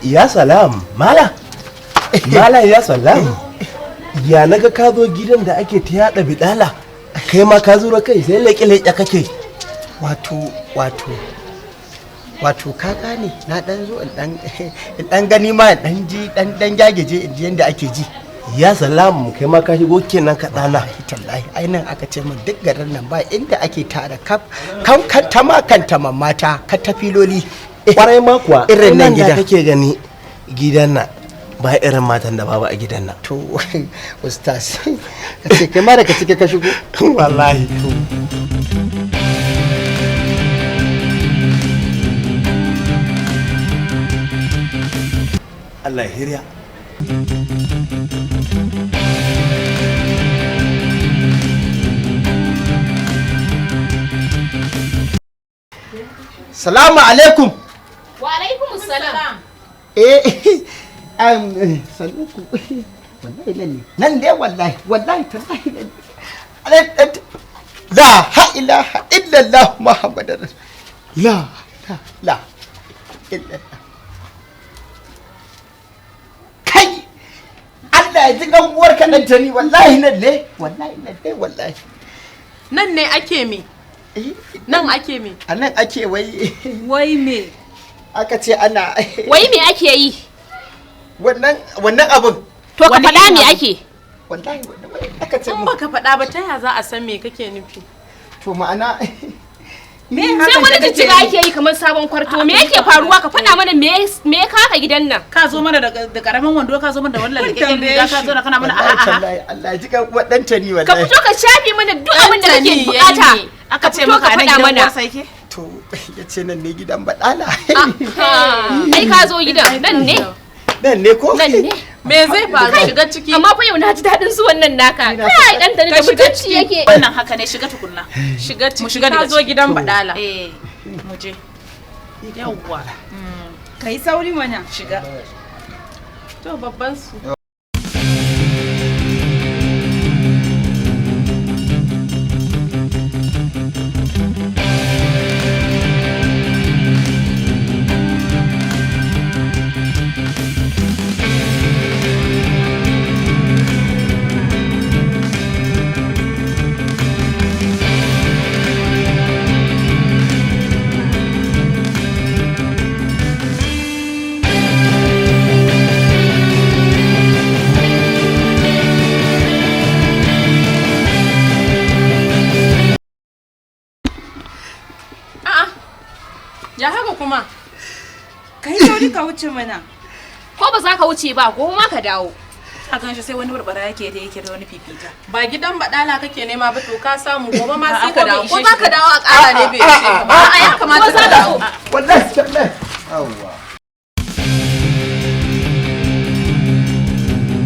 Ya salam, mala. Mala, ya salam. Ya naga ka zo gidan da ake ta yada bidala. Kai ma ka zura kai sai leƙe leƙe kake. Wato ka gane, na dan zo in dan gani ma, in dan ji, dan gyageje, in ji yanda ake ji. Ya salam, kai ma ka shigo kenan ka dana. Tallahi, ai nan aka ce min duk garin nan ba inda ake tara kaf kan kan tama kan taman mata ka tafiloli. Kwarai ma kuwa. Irin nan da gidan. Kake gani gidan nan, ba irin matan da babu a gidan nan. To ustaz, ka ce kai ma daga cike ka shigo. Wallahi. Allah ya hirya. Salamu alaikum. Wa alaikum salam. Eh, sanuku. Wallahi nan ne, nan ne, wallahi, wallahi tallahi nan ne. La ha ilaha illallah Muhammadar rasul la la la illallah. Kai, Allah ya ji kan uwar ka dan tani, wallahi nan ne, wallahi nan ne, wallahi. Nan ne ake me? Eh, Nan ake me? A nan ake wai. Wai me? Aka ce ana Wai me ake yi? Wannan abun. To ka Wani faɗa irin me abu? ake? Wallahi wannan wai aka ce In mun. baka faɗa ba, ta ya za a san me kake nufi? To ma'ana Me? Sai wani jijjiga ake yi kamar sabon kwarto. Me yake faruwa? Ka faɗa mana me ya kaka gidan nan? Ka zo mana da karamin wando, ka zo mana da wannan likakken riga, ka zo na kana mana wallahi aha aha. Tallahi Allah ya ji kan uwar dan tani, Ka wallahi. fito ka shafe mana duk abin da kake Ɗantani yayi bukata. me? Aka ce Fito maka ka a nan faɗa gidan mana. uwarsa yake. To ya ce nan ne gidan badala. Ai ka zo gidan nan ne. Nan ne ko? Nan ne. Me zai faru? Shiga ciki. Amma fa yau na ji daɗin zuwan nan naka. Ina Kai, dan da Ka shiga mutunci ciki. yake. Wannan haka ne, shiga tukunna. Shiga ciki. Mu shiga Ka daga zo ciki. gidan badala. Eh, mu je. Yawwa. Ka yi sauri mana. Shiga. To babban su. A'a. Ya haka kuma? Ka yi sauri ka wuce mana. Ko ba za ka wuce ba, ko ma ka dawo. A gan shi sai wani barbara yake da yake da wani fifita. Ba gidan badala kake nema ba, to ka samu, gobe ma sai A'a, ka ko bai dawo. Ko ishe za shi ka ba. dawo a ƙara ne bai ishe ka ba. A'a, ya kamata Ko za ka ka dawo. zo? Wallahi tallahi.